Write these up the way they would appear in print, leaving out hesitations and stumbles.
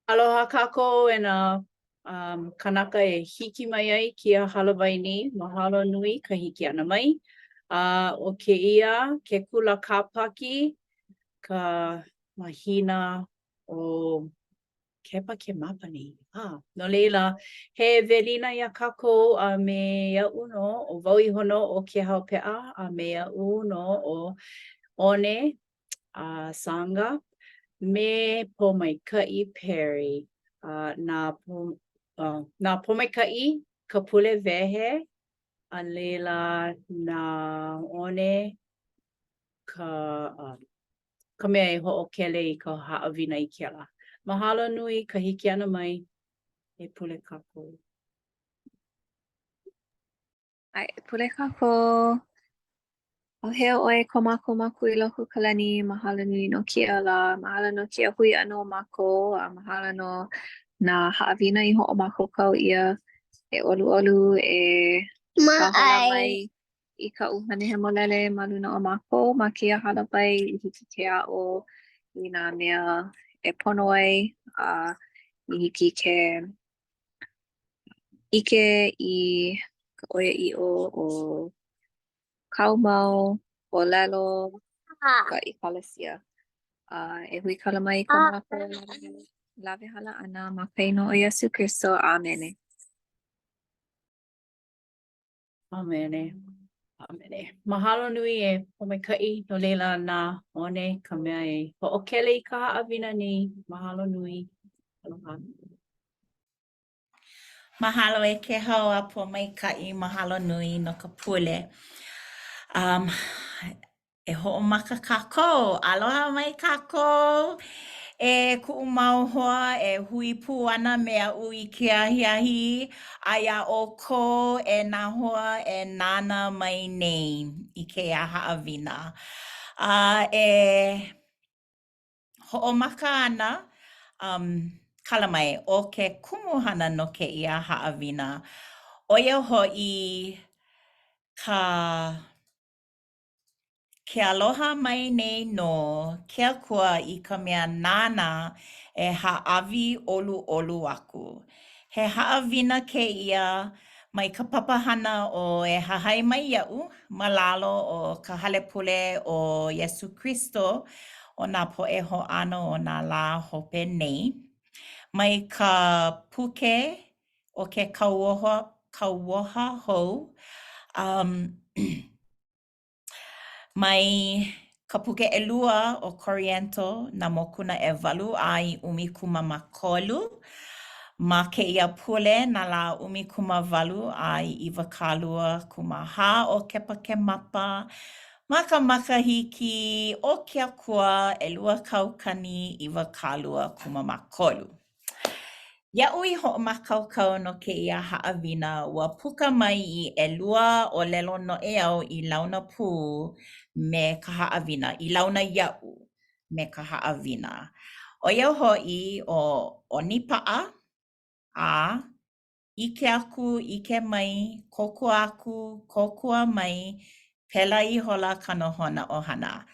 Aloha kākou e nā um, kanaka e hiki mai ai kēia hālāwai nei. Mahalo nui ka hiki ʻana mai. A uh, ʻo kēia ke kula kāpaki ka mahina ʻo Kepakemapa nei. Ah, no laila, he welina iā kākou a me aʻu nō, ʻo wau iho nō ʻo Kēhau Peʻa a me aʻu nō ʻo One a Sanga me Pōmaikaʻi Perry. Uh, na, uh, na Pōmaikaʻi ka pule wehe, a laila na One ka, uh, ka mea e hoʻokele i ka haʻawina i kēlā. Mahalo nui ka hiki ʻana mai e pule kākou. ʻAe, e pule kākou. ʻAuhea ʻoe e ko mākou Makua i loko o ka lani, mahalo nui no kēia lā, mahalo no kēia hui ʻana o mākou, a mahalo no nā haʻawina i hoʻomākaukau ʻia. E ʻoluʻolu e kāhola mai i ka ʻUhane Hemolele ma luna o mākou ma kēia hālāwai i hiki ke aʻo i nā mea e pono ai a i hiki ke ʻike i ka ʻoiaʻiʻo o kāu mau ʻōlelo ka ʻekalesia. A e huikala mai i ko mākou lawehala ʻana ma ka inoa o Iesū Kristo. ʻĀmene. ʻĀmene. ʻĀmene. Mahalo nui e Pōmaikaʻi, no laila na One ka mea e hoʻokele i ka haʻawina nei. Mahalo nui. Aloha. Mahalo e Kēhau a Pōmaikaʻi, mahalo nui no ka pule. Um, e hoʻomaka kākou. Aloha mai kākou e kuʻu mau hoa e hui pū ana me aʻu i ke ahiahi a iā ʻoukou e nā hoa e nānā mai nei i kēia haʻawina. A e hoʻomaka ana, um, kala mai, ʻo ke kumuhana no kēia haʻawina, ʻo ia hoʻi ka Ke aloha mai nei nō ke Akua i ka mea nāna e hāʻawi ʻoluʻolu aku. He haʻawina kēia mai ka papahana ʻo E Hahai Mai Iaʻu ma lalo o ka Hale Pule o Iesū Kristo o nā Poʻe Hoʻāno o nā Lā Hope nei. Mai ka puke ʻo ke Kauoha, Kauoha Hou, um, Mai ka puke ʻelua o Korinto, nā mokuna ʻewalu a i 13, ma kēia pule nā lā 18 a i 24 o Kepakemapa, ma ka makahiki o ke Akua 2023. Iaʻu i hoʻomākaukau no kēia haʻawina, ua puka mai i ʻelua ʻōlelo noʻeau i launa pū me ka haʻawina, i launa iaʻu me ka haʻawina. ʻO ia hoʻi ʻo ʻonipaʻa a ʻike aku, ʻike mai, kōkua aku, kōkua mai, pēlā ihola ka nohona ʻohana.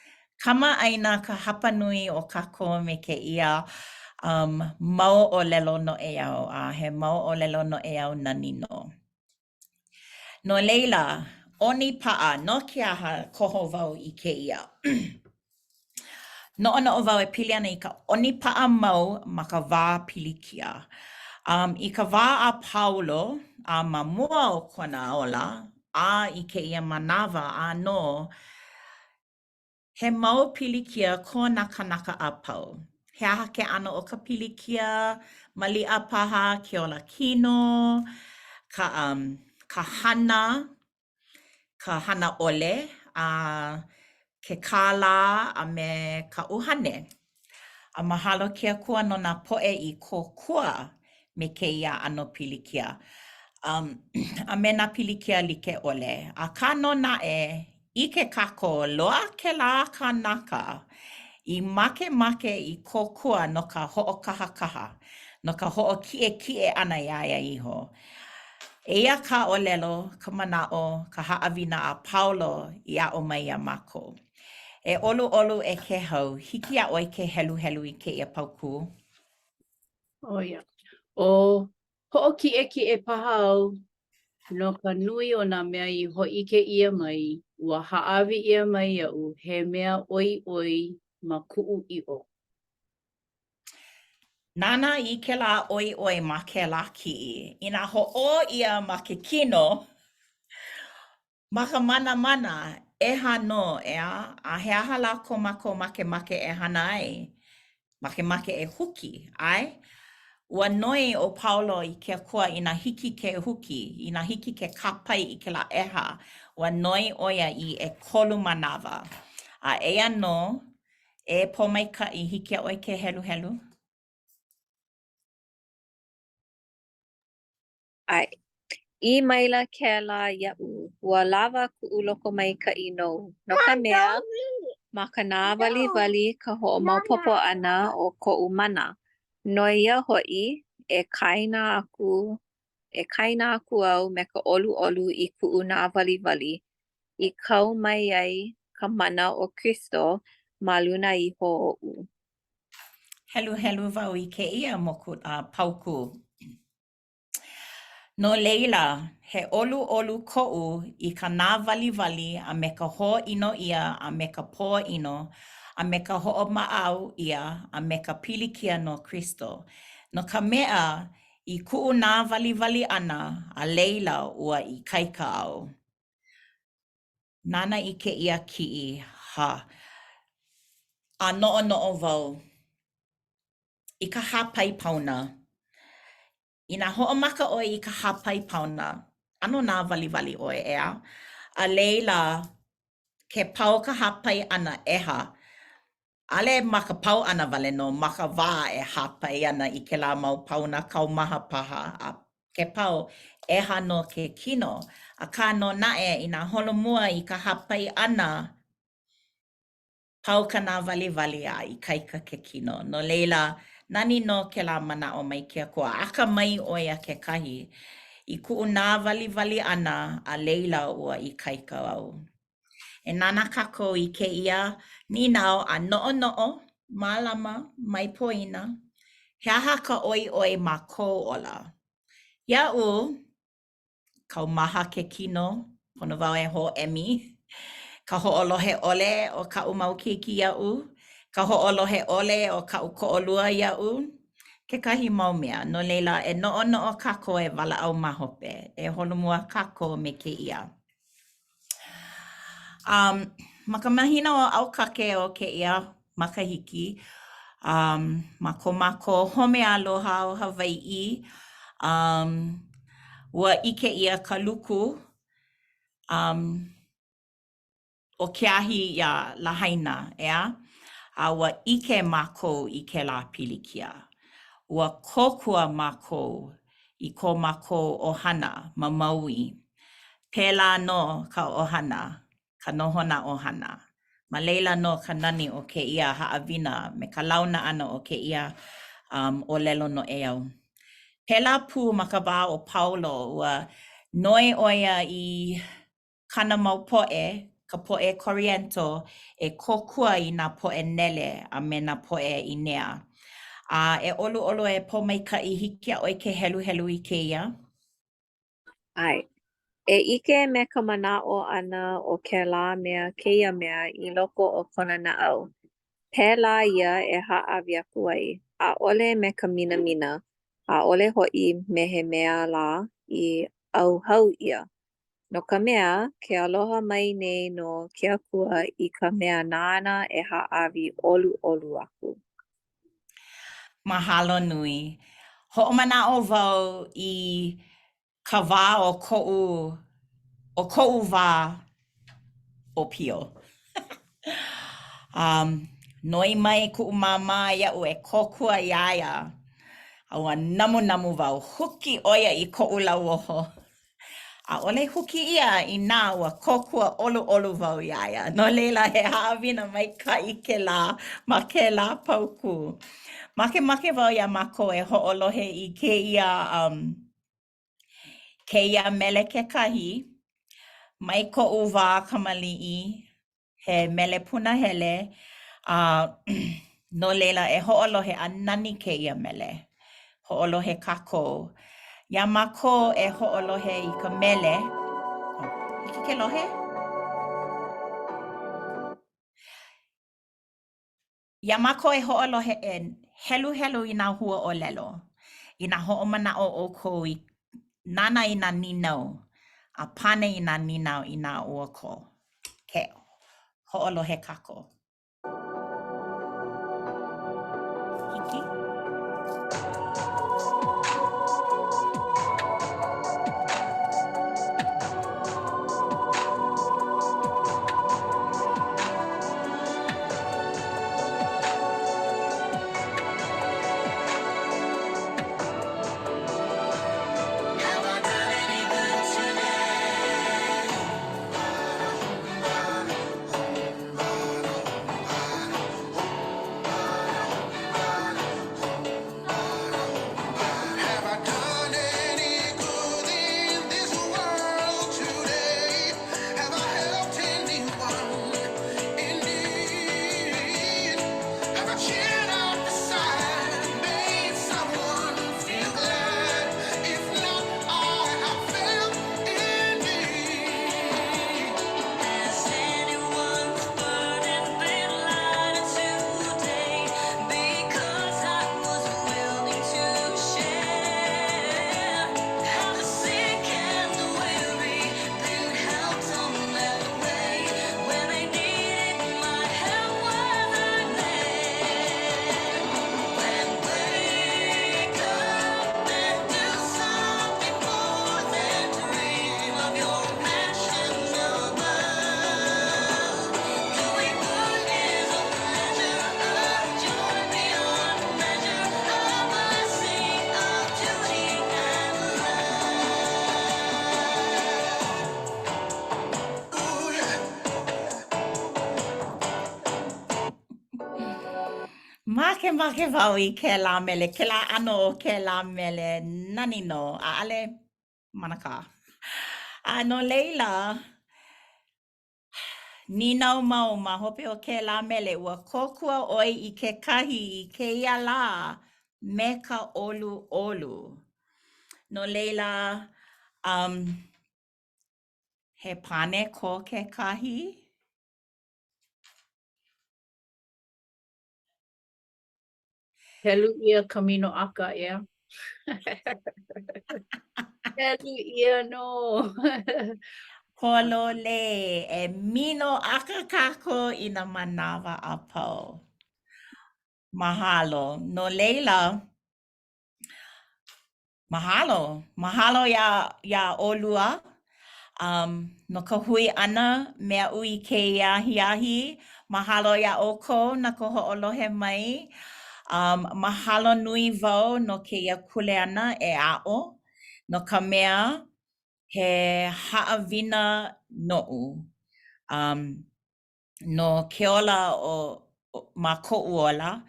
Kamaʻāina ka hapanui o kākou me kēia um, mau ʻōlelo noʻeau, a he mau ʻōlelo noʻeau nani nō. No laila, ʻonipaʻa, no ke aha koho wau i kēia? Noʻonoʻo wau e pili ana i ka ʻonipaʻa mau ma ka wā pilikia. Um, I ka wā a Paulo, a ma mua o kona ola, a i kēia manawa ʻānō, he mau pilikia ko nā kānaka a pau. He aha ke ʻano o ka pilikia? Maliʻa paha ke ola kino, ka, um, ka hana, ka hana ʻole, a ke kālā a me ka ʻuhane. A mahalo ke Akua no nā poʻe i kōkua me kēia ʻano pilikia, um, a me nā pilikia like ʻole. Akā nō naʻe, ʻike kākou, loaʻa kēlā kanaka i makemake i kōkua no ka hoʻokahakaha, no ka hoʻokiʻekiʻe ʻana iā ia iho. Eia ka ʻōlelo, ka manaʻo, ka haʻawina a Paulo i aʻo mai iā mākou. E ʻoluʻolu e Kēhau, hiki iā ʻoe ke heluhelu i kēia paukū? ʻO ia. ʻO hoʻokiʻekiʻe paha au no ka nui o nā mea i hōʻike ʻia mai, ua hāʻawi ʻia mai iaʻu he mea ʻoiʻoi ma kuʻu ʻiʻo. Nānā i kēlā ʻoiʻoi ma kēlā kiʻi. Inā hoʻō ʻia ma ke kino, ma ka manamana, ʻeha nō, ʻeā? A he aha lā ko mākou makemake e hana ai? Makemake e huki, ʻae? Ua noi ʻo Paulo i ke Akua inā hiki ke huki, inā hiki ke kāpae i kēlā ʻeha, ua noi ʻo ia i ʻekolu manawa. A eia nō, E Pōmaikaʻi, hiki iā ʻoe ke heluhelu? ʻAe. ʻĪ maila kēlā iaʻu, Ua lawa kuʻu lokomaikaʻi nou, no ka mea, ma ka nāwaliwali ka hoʻomaopopo ʻana o koʻu mana. No ia hoʻi, e kaena aku, e kaena aku au me ka ʻoluʻolu i kuʻu nāwaliwali, i kau mai ai ka mana o Kristo ma luna iho oʻu. Heluhelu wau i kēia moku a paukū. No laila, he ʻoluʻolu koʻu i ka nāwaliwali a me ka hōʻino ʻia a me ka pōʻino a me ka hoʻomaʻau ʻia a me ka pilikia no Kristo. No ka mea, i kuʻu nāwaliwali ʻana, a laila ua ikaika au. Nānā i kēia kiʻi, ha. A noʻonoʻo wau i ka hāpai pauna. Inā hoʻomaka ʻoe i ka hāpai pauna, ʻano nāwaliwali ʻoe, ʻeā? A laila, ke pau ka hāpai ʻana, ʻeha. ʻAʻole ma ka pau ʻana wale nō, ma ka wā e hāpai ana i kēlā mau pauna kaumaha paha a ke pau, ʻeha nō ke kino. Akā nō naʻe, inā holomua i ka hāpai ʻana, pau ka nāwaliwali a ikaika ke kino. No laila, nani nō kēlā manaʻo mai ke Akua. Akamai ʻo ia kekahi. I kuʻu nāwaliwali ʻana, a laila ua ikaika au. E nānā kākou i kēia nīnau a noʻonoʻo, mālama, mai poina, he aha ka ʻoiʻoi ma kou ola? Iaʻu, kaumaha ke kino, pono wau e hōʻemi, ka hoʻolohe ʻole o kaʻu mau keiki iaʻu, ka hoʻolohe ʻole o kaʻu koʻolua iaʻu, kekahi mau mea. No laila, e noʻonoʻo kākou e walaʻau ma hope. E holomua kākou me kēia. Um, ma ka mahina o ʻAukake o kēia makahiki, um, ma ko mākou home aloha o Hawaiʻi, um, ua ʻike ʻia ka luku um, o ke ahi iā Lahaina, ʻeā? A ua ʻike mākou i kēlā pilikia. Ua kōkua mākou i ko mākou ʻohana ma Maui. Pēlā nō ka ʻohana, ka nohona ʻohana. Ma laila nō ka nani o kēia haʻawina me ka launa ʻana o kēia um, ʻōlelo noʻeau. Pēlā pū ma ka wā o Paulo, ua noi ʻo ia i kāna mau poʻe, ka poʻe Koriento, e kōkua i nā poʻe nele a me nā poʻe ʻīnea. A e ʻoluʻolu e Pōmaikaʻi, hiki iā ʻoe ke heluhelu i kēia? ʻAe. E ʻike me ka manaʻo ʻana o kēlā mea kēia mea i loko o kona naʻau. Pēlā ia e hāʻawi aku ai, ʻaʻole me ka minamina, ʻaʻole hoʻi me he mea lā i ʻauhau ʻia. No ka mea, ke aloha mai nei nō ke Akua i ka mea nāna e hāʻawi ʻoluʻolu aku. Mahalo nui. Hoʻomanaʻo wau i ka wā o koʻu, o koʻu wā ʻōpio. Um, noi mai kuʻu māmā iaʻu e kōkua iā ia, a ua namunamu wau, huki ʻo ia i koʻu lauoho. ʻAʻole huki ʻia inā ua kōkua ʻoluʻolu wau iā ia. No laila, he haʻawina maikaʻi kēlā ma kēlā paukū. Makemake wau iā mākou e hoʻolohe i kēia, um, kēia mele kekahi mai koʻu wā kamaliʻi, he mele punahele, a no laila e hoʻolohe a nani kēia mele. Hoʻolohe kākou. Iā mākou e hoʻolohe i ka mele, oh, hiki ke lohe? Iā mākou e hoʻolohe e heluhelu i nā hua ʻōlelo, inā hoʻomanaʻo ʻoukou i nānā i nā nīnau a pane i nā nīnau inā ua kō. Okay, hoʻolohe kākou. Hiki? Makemake wau i kēlā mele, kēlā ʻano o kēlā mele, nani nō, ʻaʻole manakā. A no laila, nīnau mau ma hope o kēlā mele, ua kōkua ʻoe i kekahi i kēia lā me ka ʻoluʻolu. No laila, um, he pane ko kekahi? Helu ʻia ka minoʻaka, ʻeā? Helu ʻia nō. Pololei, e minoʻaka kākou i nā manawa a pau. Mahalo. No laila, Mahalo. Mahalo iā, iā ʻolua um, no ka hui ʻana me aʻu i kēia ahiahi. Mahalo iā ʻoukou no ka hoʻolohe mai. Um, mahalo nui wau no kēia kuleana e aʻo, no ka mea, he haʻawina noʻu. Um, no ke ola o ma koʻu ola.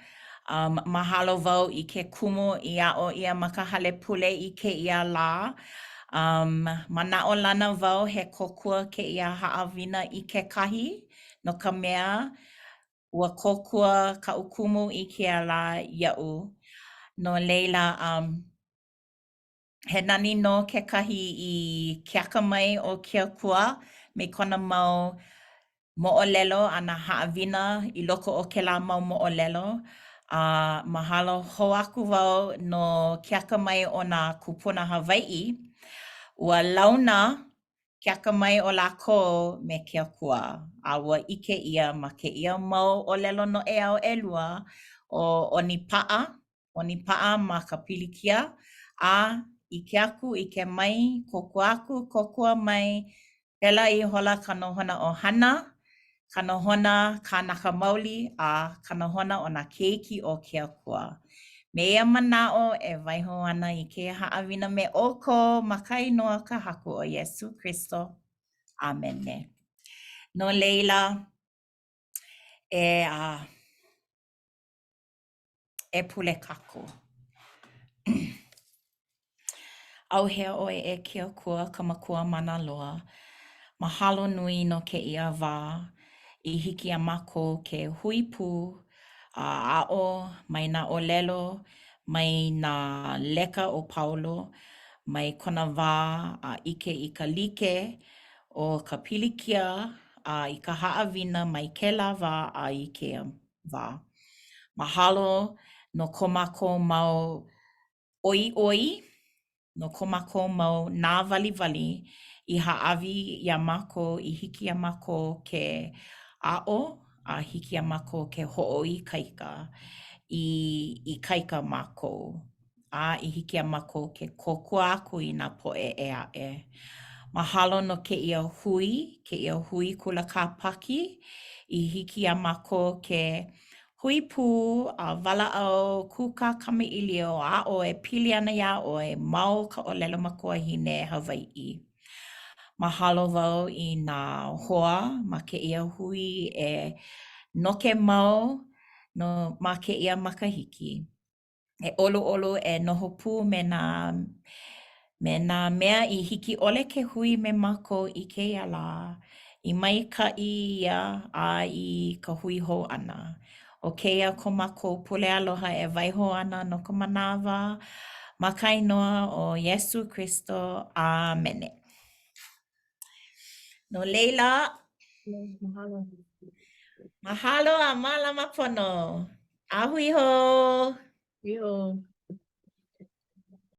Um, mahalo wau i ke kumu i aʻo ʻia ma ka hale pule i kēia lā. Um, manaʻolana wau he kōkua kēia haʻawina i kekahi, no ka mea, ua kōkua kaʻu kumu i kēia lā iaʻu. No laila, um, He nani nō kekahi i ke akamai o ke Akua me kona mau moʻolelo a nā haʻawina i loko o kēlā mau moʻolelo. A mahalo hou aku wau no ke akamai o nā kūpuna Hawaiʻi. Ua launa ke akamai o lākou me ke Akua, a ua ʻike ʻia ma kēia mau ʻōlelo noʻeau ʻelua ʻo ʻOnipaʻa ʻonipaʻa ma ka pilikia, a ʻike aku, ʻike mai, kōkua aku, kōkua mai, pēlā ihola ka nohona ʻohana, ka nohona Kānaka Maoli, a ka nohona o nā keiki o ke Akua. Me ia manaʻo e waiho ana i kēia haʻawina me ʻoukou ma ka inoa ka Haku ʻo Iesū Kristo. ʻĀmene. No laila, e a. E pule kākou. ʻAuhea ʻoe e ke Akua ka Makua Mana Loa, mahalo nui no kēia wā i hiki iā mākou ke hui pū a aʻo mai nā ʻōlelo. mai nā leka o Paulo mai kona wā a ʻike i ka like o ka pilikia a i ka haʻawina mai kēlā wā a i kēia wā. Mahalo no ko mākou mau ʻoiʻoi no ko mākou mau nāwaliwali i hāʻawi iā mākou i hiki iā mākou ke aʻo a hiki iā mākou ke hoʻoikaika i ikaika mākou a i hiki iā mākou ke kōkua aku i nā poʻe ʻē aʻe. Mahalo no kēia hui, kēia hui kula kāpaki i hiki iā mākou ke Hui pū a walaʻau, kūkā kamaʻilio, aʻo e pili ana iā ʻoe ma o ka ʻōlelo makuahine Hawaiʻi. Mahalo wau i nā hoa ma kēia hui e noke mau no ma kēia makahiki. E ʻoluʻolu e noho pū me nā me nā mea i hiki ʻole ke hui me mākou i kēia lā, i maikaʻi ia a i ka hui hou ʻana. ʻO kēia ko mākou pule aloha e waiho ana no ka manawa ma ka inoa ʻo Iesū Kristo. ʻĀmene. No laila, Mahalo. Mahalo a mālama pono. A hui hou! Hui hou.